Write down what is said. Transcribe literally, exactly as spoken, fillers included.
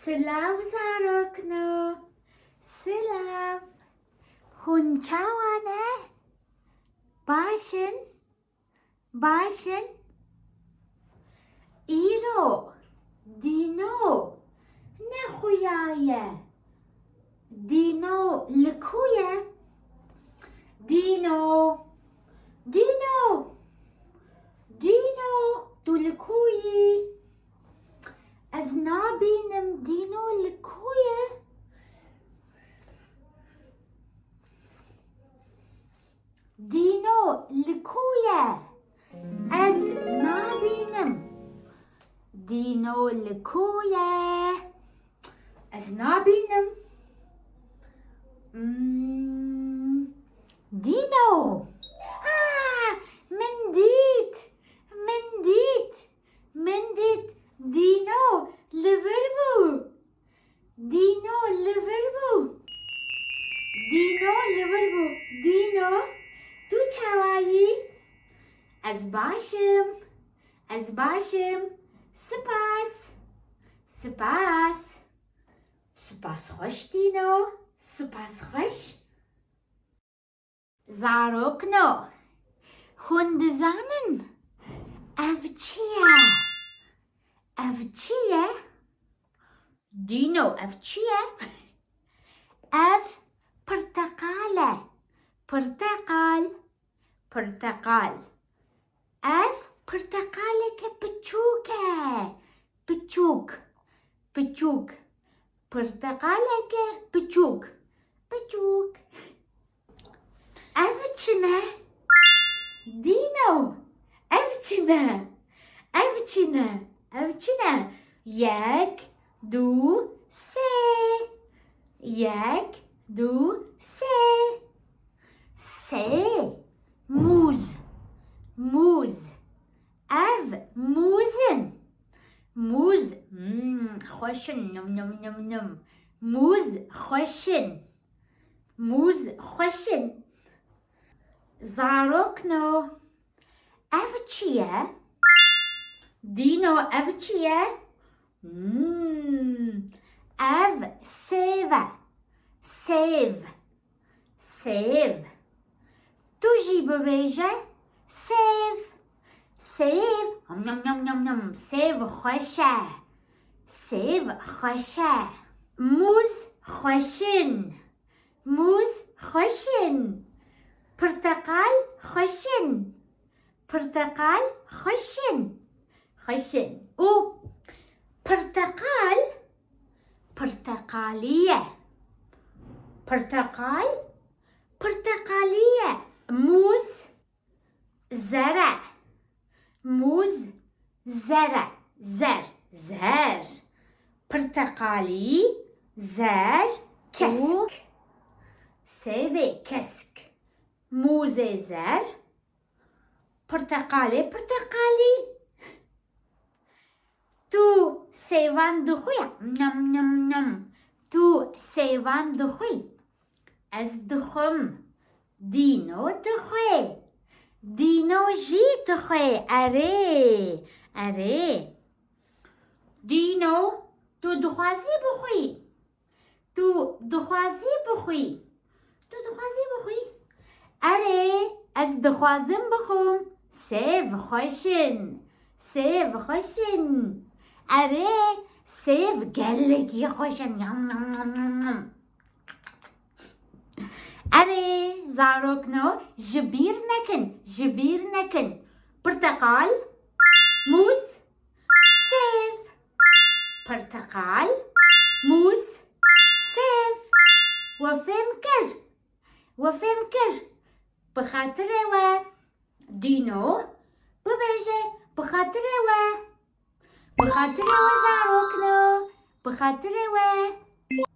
Silav zarokno. Silav. Hûn çawa ne? Baş in? Baş in? Îro Dîno nexuyaye. Dîno li ku ye? Dîno, Dîno, Dîno, tu li ku yî? Ez nabînim Dîno li ku ye. Dîno li ku ye? Ez nabînim. Dîno li ku ye? Ez nabînim. Hmm, Dîno. Aa, min dît. Min dît. Min dît. Dîno li vir bû. Dîno li vir bû. Dîno li vir bû. Dîno, tu çawa yî? Ez baş im. Ez baş im. Spas. Spas. Spas xweş Dîno. Spas xweş. Zarokno, hûn dizanin ev çi ye? Ev çi ye? Dîno, ev çi ye? Ev pirteqal e. Pirteqal, pirteqal. Ev pirteqaleke piçûk e. Piçûk, piçûk. Pirteqaleke piçûk, piçûk. Ev çi ne? Dîno, ev çi ne? Ev çi ne? Ev çi ne? Yek, du, sê. Yek, du, sê. Sê. Mûz. Mûz. Ev mûz in. Mûz, hmm, xweş in. Num, num, num, num. Mûz xweş in. Mûz xweş in. Zarokno, ev çi ye? Dîno, ev çi ye? Hmm, ev sêv e. Sêv. Sêv. Tu jî bibêje sêv. Sêv. Nom, nom, nom, nom, nom. Sêv xweş e. Sêv xweş e. Mûz xweş in. Mûz xweş in. Pirteqal xweş in. Pirteqal xweş in. Xweş in. Û pirteqal, pirteqalî ye. Pirteqal, pirteqalî ye. Mûz, zer e. Mûz, zer e. Zer, zer. Pirteqalî, zer, kesk. Û sêvê kesk. Mûzê zer, pirteqalê pirteqalî. Tu sêvan dixwî? Nom, nom, nom. Tu sêvan dixwî? Ez dixwim. Dîno dixwê. Dîno jî dixwê. Erê, erê. Dîno, tu dixwazî bixwî? Tu dixwazî bixwî? Tu dixwazî bixwî? Erê, ez dixwazim bixwim. Sêv xweş in. Sêv xweş in. Erê, sêv gelekî xweş in. Yam, yam, yam, yam, yam. Erê, zarokno, ji bîr nekin, ji bîr nekin. Pirteqal, mûz, sêv. Pirteqal, mûz, sêv. We fêm kir? We fêm kir? Bi xatirê we. Dîno, bibêje, bi xatirê we. Bi xatirê we zarokno, bi xatirê we.